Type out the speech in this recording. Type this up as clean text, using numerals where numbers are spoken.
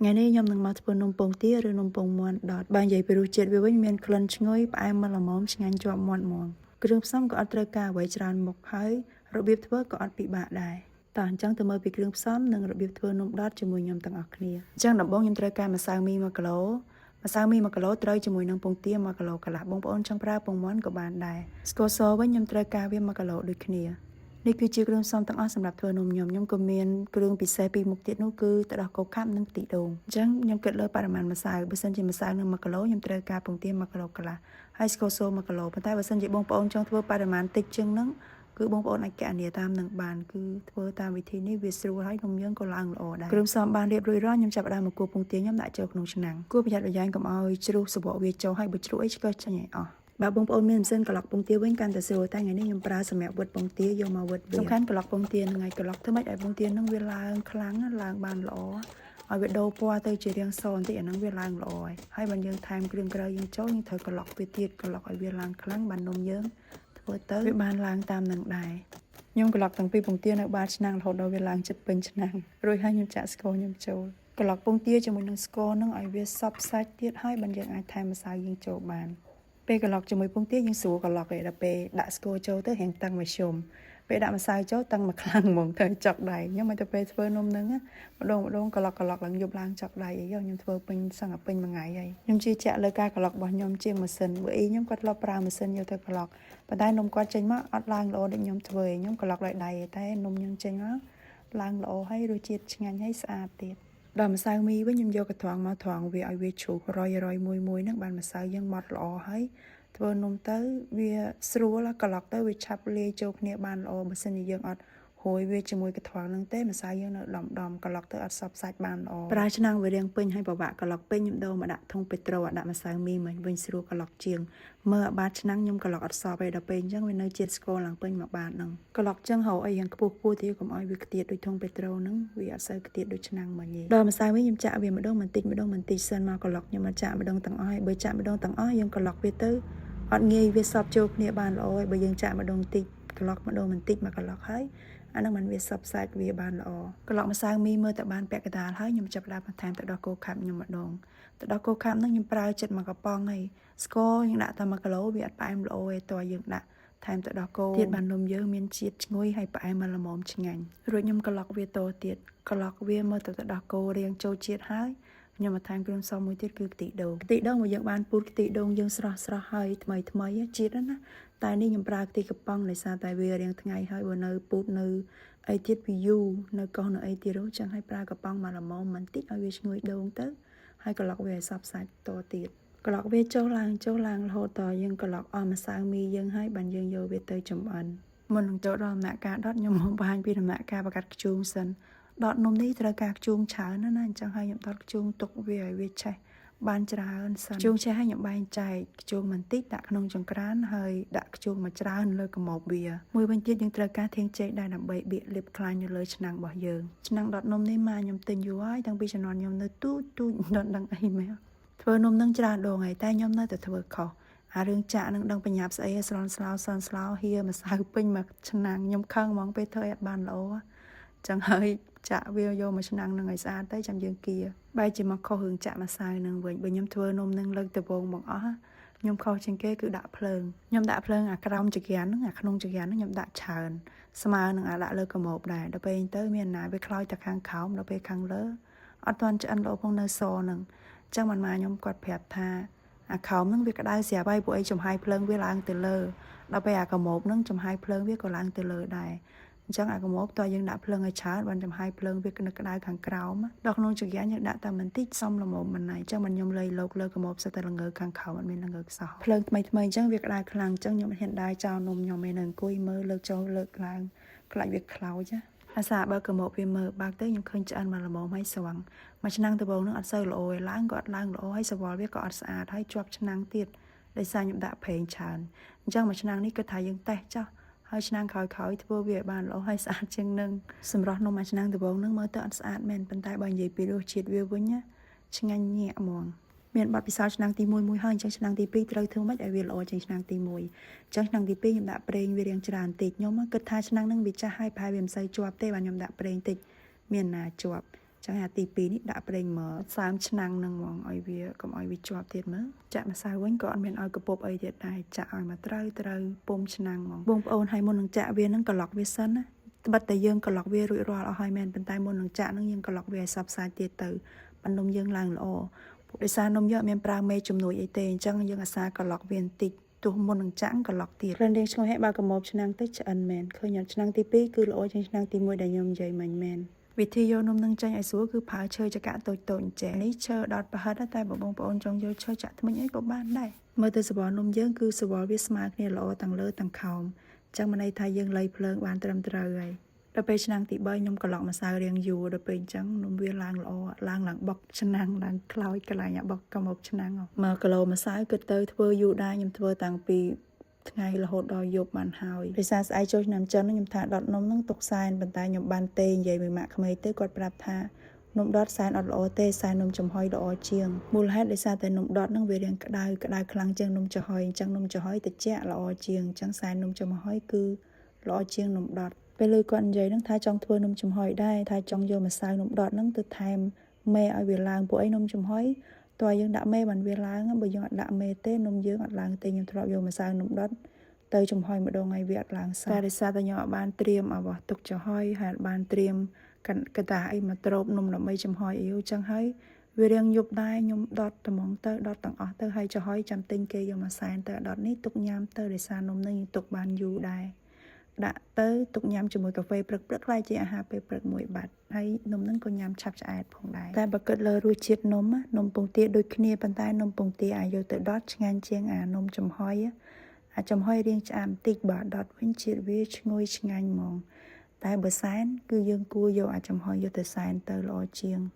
ថ្ងៃនេះខ្ញុំនឹងមកធ្វើនំពងទាឬនំពងមាន់ដុតបើនិយាយពីរសជាតិវាវិញមានក្លិនឈ្ងុយផ្អែមមកល្មមឆ្ងាញ់ជាប់មាត់ហ្មងគ្រឿងផ្សំក៏អត់ត្រូវការអ្វីច្រើនមុខហើយរបៀបធ្វើក៏អត់ពិបាកដែរតោះអញ្ចឹងទៅមើលពីគ្រឿងផ្សំនិងរបៀបធ្វើនំដុតជាមួយខ្ញុំទាំងអស់គ្នាអញ្ចឹងដំបូងខ្ញុំត្រូវការម្សៅមី1គីឡូម្សៅមី1គីឡូត្រូវជាមួយនឹងពងទា1គីឡូកន្លះបងប្អូនចង់ប្រើពងមាន់ក៏បានដែរស្ករសវិញខ្ញុំត្រូវការវា1គីឡូដូចគ្នានេះគឺជាគ្រឿងផ្សំទាំងអស់សម្រាប់ធ្វើនំខ្ញុំខ្ញុំក៏មានគ្រឿងពិសេសពីរមុខទៀតនោះគឺទឹកដោះគោខាប់និងខ្ទិះដូងអញ្ចឹងខ្ញុំគិតលើបរិមាណម្សៅបើសិនជាម្សៅនឹង1គីឡូខ្ញុំត្រូវការពងទា1គីឡូកន្លះហើយស្ករស1គីឡូប៉ុន្តែបើសិនជាបងប្អូនចង់ធ្វើបរិមាណតិចជាងហ្នឹងគឺបងប្អូនអាចគណនាតាមនឹងបានគឺធ្វើតាមវិធីនេះវាស្រួលហើយនំយើងក៏ឡើងល្អដែរគ្រឿងផ្សំបានរៀបរួចរាល់ខ្ញុំចាប់ផ្ដើមមកគោះពងទាខ្ញុំដាក់ចូលក្នុងឆ្នាំងគួរប្រយ័ត្នប្រយែងកុំឲ្យជ្រុះសបកវាចូលហើយបើជ្រុះអីឆ្កឹះចេញឲ្យអស់បើបងប្អូនមានម៉ាស៊ីនក្លុកពងទាវិញកាន់តែស្រួលតែថ្ងៃនេះខ្ញុំប្រើសម្រាប់វុតពងទាយកមកវុតវាសំខាន់ក្លុកពងទាហ្នឹងហើយក្លុកធ្វើម៉េចឲ្យពងទាហ្នឹងវាឡើងខ្លាំងឡើងបានល្អឲ្យវាដូរពណ៌ទៅជារាងសបន្តិចអាហ្នឹងវាឡើងល្អហើយហើយបើយើងថែមគ្រឿងក្រៅយើងចូលយើងត្រូវក្លុកវាទៀតក្លុកឲ្យវាឡើងខ្លាំងបាននំយើងធ្វើទៅវាបានឡើងតាមនឹងដែរខ្ញុំក្លុកតាំងពីពងទានៅបាតឆ្នាំងរហូតដល់វាឡើងចិត្តពេញឆ្នាំងរួចហើយខ្ញុំចាក់ស្ករខ្ញុំចូលក្លុកពងទាជាមួយនឹងស្ករហ្នឹងឲ្យវាសព្វសាច់ទៀតហើយបើយើងអាចថែមម្សៅយើងចូលបានពេលក្លុកជាមួយពងទាយើងស្រួលក្លុកឯដល់ពេលដាក់ស្ករចូលទៅរៀងតឹងមធ្យមពេលដាក់ម្សៅចូលតឹងមកខ្លាំងហ្មងទៅចុកដៃខ្ញុំឲ្យទៅពេលធ្វើនំហ្នឹងម្ដងម្ដងក្លុកក្លុកឡើងយប់ឡើងចុកដៃអីខ្ញុំធ្វើពេញសឹងតែពេញមួយថ្ងៃហើយខ្ញុំជឿជាក់លើការក្លុករបស់ខ្ញុំជាងម៉ាស៊ីនព្រោះអីខ្ញុំគាត់ធ្លាប់ប្រើម៉ាស៊ីនយកទៅក្លុកប៉ុន្តែនំគាត់ចេញមកអត់ឡើងល្អដូចខ្ញុំធ្វើឯងខ្ញុំក្លុកដោយដៃឯតែនំខ្ញុំចេញមកឡើងល្អហើយរសជាតិឆ្ងាញ់ហើយស្អាតទៀតដល់ម្សៅមីវិញខ្ញុំយកកត្រងមកត្រង់វាឲ្យវាជ្រុះរយរយមួយមួយហ្នឹងបានម្សៅយើងម៉ត់ល្អហើយធ្វើនំទៅវាស្រួលក្លុកទៅវាឆាប់លាយចូលគ្នាបានល្អបើសិនជាយើងអត់ហួយវាជាមួយកន្ត្រងហ្នឹងទេម្សៅយើងនៅដំដំក្លុកទៅអត់សព្វសាច់បានល្អប្រើឆ្នាំងវារាងពេញហើយពិបាកក្លុកពេញខ្ញុំដូរមកដាក់ធុងពេត្រូអាដាក់ម្សៅមីមិញវិញស្រួលក្លុកជាងមើលអាបាតឆ្នាំងខ្ញុំក្លុកអត់សពឯដល់ពេលអញ្ចឹងវានៅជាតិស្ករឡើងពេញមួយបាតហ្នឹងក្លុកចឹងហៅអីយ៉ាងខ្ពស់ខ្ពស់ទៀតកុំឲ្យវាខ្ទាតដូចធុងពេត្រូហ្នឹងវាអត់សូវខ្ទាតដូចឆ្នាំងមិញទេដល់ម្សៅវិញខ្ញុំចាក់វាម្ដងបន្តិចម្ដងបន្តិចសិនមកក្លុកខ្ញុំមកចាក់ម្ដងទាំងអស់ហើយបើចាក់ម្ដងទាំងអស់យើងក្លុកវាទៅអត់ងាយវាសពចូលគ្នាបានល្អហើយបើយើងចាក់ម្ដងបន្តិចក្លុកម្ដងបន្តិចមកក្លុកហើយអាហ្នឹងมันវាសពសាច់វាបានល្អក្លុកម្សៅមីមើលតែបានពាក់កណ្ដាលហើយខ្ញុំចាប់ផ្ដើមបន្ថែមទឹកដោះគោខាប់ខ្ញុំម្ដងទឹកដោះគោខាប់ហ្នឹងខ្ញុំប្រើចិត្តមកកំប៉ុងហើយស្ករយើងដាក់តែ1គីឡូវាអត់ផ្អែមល្អទេតើយើងដាក់ថែមទឹកដោះគោទៀតបាននំយើងមានជាតិឈ្ងុយហើយផ្អែមមកល្មមឆ្ងាញ់រួចខ្ញុំក្លុកវាតទៀតក្លុកវាមើលទៅទឹកដោះគោរាងចូលជាតិហើយខ្ញុំបន្ថែមគ្រឿងផ្សំមួយទៀតគឺខ្ទិះដូងខ្ទិះដូងមកយើងបានពូតខ្ទិះដូងយើងស្រស់ស្រស់ហើយថ្មីថ្មីជាតិណាតែនេះខ្ញុំប្រើខ្ទិះកំប៉ុងដោយសារតែវារាងថ្ងៃហើយបើនៅពូតនៅអីទៀតវាយូរនៅកោះនៅអីទៀតចឹងឲ្យប្រើកំប៉ុងមកល្មមបន្តិចឲ្យវាឈ្ងុយដូងទៅហើយកឡុកវាឲ្យសព្វសាច់តទៀតក្លុកវាចុះឡើងចុះឡើងរហូតតយើងក្លុកអស់ម្សៅមីយើងហើយបានយើងយកវាទៅចម្អិនមុននឹងចូលដល់ដំណាក់កាលដុតខ្ញុំមកបង្ហាញពីដំណាក់កាលបង្កាត់ខ្ជូងសិនដុតនំនេះត្រូវការខ្ជូងច្រើនណាស់ណាអញ្ចឹងហើយខ្ញុំដុតខ្ជូងទុកវាឲ្យវាឆេះបានច្រើនសិនខ្ជូងឆេះហើយខ្ញុំបែងចែកខ្ជូងបន្តិចដាក់ក្នុងចង្ក្រានហើយដាក់ខ្ជូងមកច្រើនលើកាម៉ូបវាមួយវិញទៀតយើងត្រូវការធាងចេកដែរដើម្បីបៀកលាបខ្លាញ់នៅលើឆ្នាំងរបស់យើងឆ្នាំងដុតនំនេះមកខ្ញុំទិញយូរហើយតាំងពីជំនាន់ខ្ញុំនៅទូចទូចមិនដឹងអីមកធ្វើនំនឹងច្រើនដងហើយតែខ្ញុំនៅតែធ្វើខុសអារឿងចាក់នឹងដឹងបញ្ញាប់ស្អីស្រន់ស្លោសន់ស្លោហៀម្សៅពេញមកឆ្នាំងខ្ញុំខឹងហ្មងពេលធ្វើឲ្យអត់បានល្អចឹងហើយចាក់វាយកមកឆ្នាំងនឹងឲ្យស្អាតទៅចាំយើងគៀបែរជាមកខុសរឿងចាក់ម្សៅនឹងវិញបើខ្ញុំធ្វើនំនឹងលើកដំបូងមកអស់ខ្ញុំខុសជាងគេគឺដាក់ភ្លើងខ្ញុំដាក់ភ្លើងអាក្រោមចក្រានហ្នឹងអាក្នុងចក្រានហ្នឹងខ្ញុំដាក់ច្រើនស្មើនឹងអាដាក់លើកាម៉ូបដែរដល់ពេលទៅមានណាវាខ្លោចតែខាងក្រោមដល់ពេលខាងលើអត់ទាន់ឆ្អិនល្អផងនៅសហ្នឹងអញ្ចឹងបានមកខ្ញុំគាត់ប្រាប់ថាអាក្រោមហ្នឹងវាក្តៅស្រាប់ហើយពួកអីចំហាយភ្លើងវាឡើងទៅលើដល់ពេលអាកាម៉ូបហ្នឹងចំហាយភ្លើងវាក៏ឡើងទៅលើដែរអញ្ចឹងអាកាម៉ូបតើយើងដាក់ភ្លើងឲ្យច្រើនបានចំហាយភ្លើងវានៅក្តៅខាងក្រោមដល់ក្នុងចង្ក្រានយើងដាក់តែបន្តិចសំល្មមមិនណៃអញ្ចឹងមិនខ្ញុំលៃលោកលើកាម៉ូបសិតតែល្ងើខាងក្រោមអត់មានល្ងើខ្សោះភ្លើងថ្មីថ្មីអញ្ចឹងវាក្តៅខ្លាំងអញ្ចឹងខ្ញុំហ៊ានដើរចោលនំខ្ញុំឯនៅអង្គុយមើលលើកចុះលើកឡើងខ្លាចវាខ្លោចណាអាសាបើកមកវាមើលបើកទៅខ្ញុំឃើញឆ្អិនមកល្មមហើយស្វឹងមួយឆ្នាំងដំបូងនឹងអត់សូវល្អឯឡើងក៏អត់ឡើងល្អហើយសវល់វាក៏អត់ស្អាតហើយជាប់ឆ្នាំងទៀតដោយសារខ្ញុំដាក់ប្រេងច្រើនអញ្ចឹងមួយឆ្នាំងនេះគិតថាយើងតេស្តចោះហើយឆ្នាំងក្រោយៗធ្វើវាឲ្យបានល្អហើយស្អាតជាងនឹងសម្រស់នំមួយឆ្នាំងដំបូងនឹងមើលទៅអត់ស្អាតមែនប៉ុន្តែបើនិយាយពីរសជាតិវាវិញណាឆ្ងាញ់ញាក់ហ្មងមានបទពិសោធន៍ឆ្នាំងទី1មួយហើយអញ្ចឹងឆ្នាំងទី2ត្រូវធ្វើម៉េចឲ្យវាល្អជាងឆ្នាំងទី1អញ្ចឹងឆ្នាំងទី2ខ្ញុំដាក់ប្រេងវារាងច្រើនតិចខ្ញុំគិតថាឆ្នាំងហ្នឹងវាចាស់ហើយប្រហែលវាមិនសូវជាប់ទេបាទខ្ញុំដាក់ប្រេងតិចមានណាជាប់ ចឹងអាទី2នេះដាក់ប្រេងមកសើមឆ្នាំងហ្នឹងហ្មងឲ្យវាកុំឲ្យវាជាប់ទៀតមើលចាក់ម្សៅវិញក៏អត់មានឲ្យកពប់អីទៀតដែរចាក់ឲ្យមកត្រូវត្រូវពុំឆ្នាំងហ្មងបងប្អូនហើយមុននឹងចាក់វាហ្នឹងក្លុកវាសិនណាត្បិតតែយើងក្លុកវារួចរាល់អស់ហើយមែនប៉ុន្តែមុននឹងចាក់ហ្នឹងយើងក្លុកវាឲ្យសព្វសាយទៀតទៅបណ្ដុំយើងឡើងល្អដោយសារនំយើងអត់មានប្រើមេជំនួយអីទេអញ្ចឹងយើងអាសាក្លុកវាបន្តិចទោះមុននឹងចាក់ក្លុកទៀតក្លិនរៀងឈ្ងុយហើយបើកម៉ូបឆ្នាំងទៅឆ្អិនមែនឃើញអត់ឆ្នាំងទី2គឺល្អជាងឆ្នាំងទី1ដែលខ្ញុំនិយាយមិញមែនវិធីយកនំនឹងចេញឲ្យស្រួលគឺប្រើឈើចកាតូចតូចអញ្ចេះនេះឈើដុតប្រហិតតែបើបងប្អូនចង់យកឈើចាក់ធ្មេញអីក៏បានដែរមើលទៅសបល់នំយើងគឺសបល់វាស្មើគ្នាល្អទាំងលើទាំងខោមអញ្ចឹងមានន័យថាយើងលៃភ្លើងបានត្រឹមត្រូវហើយដល់ពេលឆ្នាំងទី3ខ្ញុំក្លុកម្សៅរៀងយូរដល់ពេលអញ្ចឹងនំវាឡើងល្អឡើងឡើងបុកឆ្នាំងឡើងខ្លោចកន្លែងអាបុកកមុបឆ្នាំង1គីឡូម្សៅគិតទៅធ្វើយូរដែរខ្ញុំធ្វើតាំងពីថ្ងៃរហូតដល់យប់បានហើយដោយសារស្អែកចូលឆ្នាំចិនខ្ញុំថាដុតនំហ្នឹងទុកសែនប៉ុន្តែខ្ញុំបានទេនិយាយមួយម៉ាក់ក្មេងទៅគាត់ប្រាប់ថានំដុតសែនអត់ល្អទេសែននំចំហុយល្អជាងមូលហេតុដោយសារតែនំដុតហ្នឹងវារាងក្តៅក្តៅខ្លាំងជាងនំចំហុយអញ្ចឹងនំចំហុយត្រជាក់ល្អជាងអញ្ចឹងសែននំចំហុយគឺល្អជាងនំដុតពេលលើគាត់និយាយហ្នឹងថាចង់ធ្វើនំចំហុយដែរថាចង់យកម្សៅនំដុតហ្នឹងទៅថែមមេឲ្យវាឡើងពួកអីនំចំហុយតើយើងដាក់មេបានវាឡើងបើយើងអត់ដាក់មេទេនំយើងអត់ឡើងទេខ្ញុំធ្លាប់យកម្សៅនំដុតទៅចំហុយម្ដងហើយវាអត់ឡើងសោះតែដោយសារតែខ្ញុំអត់បានត្រៀមរបស់ទុកចំហុយហើយអត់បានត្រៀមកតាអីមកទ្របនំដើម្បីចំហុយអីចឹងហើយវារៀងយប់ដែរខ្ញុំដុតត្មងទៅដុតទាំងអស់ទៅហើយចំហុយចាំទិញគេយកមកសែនទៅដុតនេះទុកញ៉ាំទៅដោយសារនំនឹងយើងទុកបានយូរដែរដាក់ទៅទុកញ៉ាំជាមួយកាហ្វេព្រឹកព្រឹកខ្លាយជាអាហារពេលព្រឹកមួយបាត់ហើយនំនឹងក៏ញ៉ាំឆាប់ឆ្អែតផងដែរតែបើគិតលើរសជាតិនំនំពងទាដូចគ្នាប៉ុន្តែនំពងទាអាចយកទៅដុតឆ្ងាញ់ជាងអានំចំហុយអាចចំហុយរៀងឆ្អាមបន្តិចបើដុតវិញជាតិវាឈ្ងុយឆ្ងាញ់ហ្មងតែបើសែនគឺយើងគួរយកអាចចំហុយយកទៅសែនទៅល្អជាង។